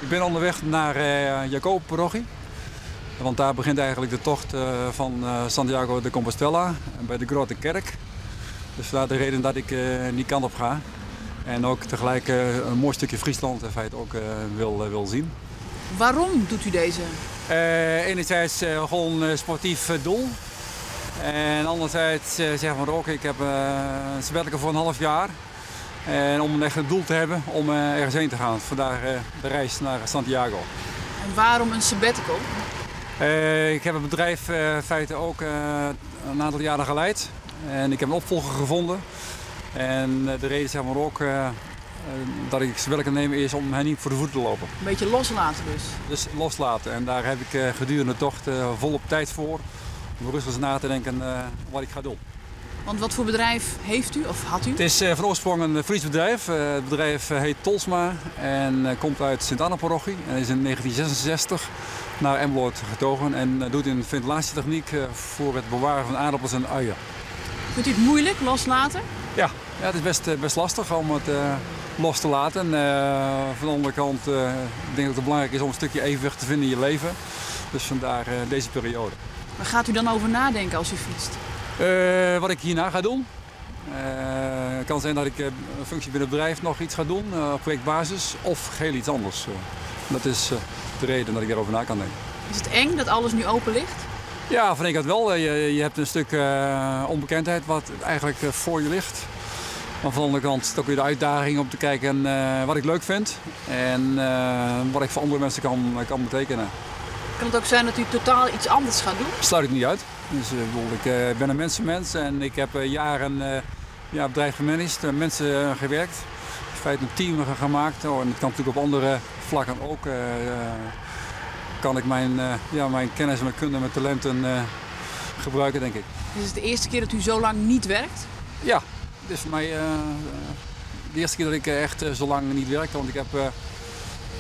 Ik bin ûnderwei nei Jacobiparochie. Want dêr begjint eigentlik de tocht fan Santiago de Compostela by de Grutte Kerk. Dus fandêr de reden dat ik dy kant op ga. En ek tagelyk in moai stikje Fryslân in feite ek wol sjen. Wêrom docht u dizze? Enerzijds gewoan sportyf doel. En anderzijds zeg maar ek, ik ha in sabbatical foar in heal jier. En om echt in doel te hawwen om ergens hinne te gean. Fandêr de reis nei Santiago. En wêrom in sabbatical? Ik ha it bedriuw in feite ek in oantal jierren lied. En ik ha in opfolger fûn. En de reden zeg maar ek dat ik sabbatical nim is om hen niet voor de voeten te lopen. In bytsje loslitten dus? Dus loslitten. En dêr ha ik gedurende de tocht folop tiid foar. Om rêstich nei te tinken wat ik ga dwaan. Want watfoar bedriuw hat u of hat u? It is fan oarsprong in Frysk bedriuw. It bedriuw hjit Tolsma en komt út Sint Annaparochie. En is yn 1966 nei Emmeloord getogen en docht yn fentilaasjetechnyk foar it bewarjen fan ierdappels en uien. Fynt u it muoilik, loslitten? Ja, it is bêst lestich om it los te litten. Fan de oare kant tink ik dat it belangryk is om in stikje evenwicht te finen yn je libben. Dus fandêr dizze perioade. Wêr giet u dan oer neitinken as u fytst? Wat ik hjirnei ga dwaan. It kin wêze dat ik in funksje binnen it bedriuw noch yts ga dwaan op projektbasis of hiel yts oars. Dat is de reden dat ik dêroer nei kin tinke. Is it eng dat alles no iepen leit? Ja, fyn ik dat wol. Je ha in stik ûnbekendheid wat eigentlik foar je leit. Mar fan de oare kant is it ek wer de útdaging om te sjen wat ik leuk fyn en wat ik foar oare minsken kin betsjutte. Kin it ek wêze dat u totaal yts oars giet dwaan? Slút ik net út. Dus, ik bin in minskenmins en ik ha jierren, ja, bedriuw gemanaged, minsken wurke. In feite in team makke. Oh, en dat kin natuerlik op oare flakken ek. Kin ik ja, myn kennis, myn kunde, myn talinten gebrûke, tink ik. Is it de earste kear dat u sa lang net wurket? Ja, it is foar my de earste kear dat ik echt sa lang net wurk. Want ik ha,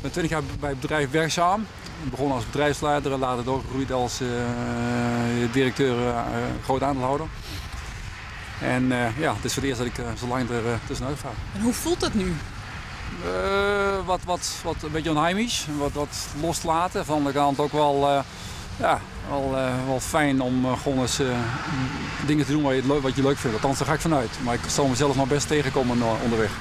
bin 20 jier by it bedriuw wurksum. Ik begûn as bedriuwslieder en letter trochgroeid as direkteur, grut oandielhâlder. En ja, it is foar it earst dat ik sa lang der tuskenút gean. En hoe fielt dat no? Wat in bytsje ûnheimsk, wat loslitten. Fan de kant ek wol, ja, wol fijn om gewoan ris dingen te dwaan wat je leuk fynt. Alteast, dêr gean ik fanút. Mar ik sil mysels noch bêst tsjinkomme ûnderweis.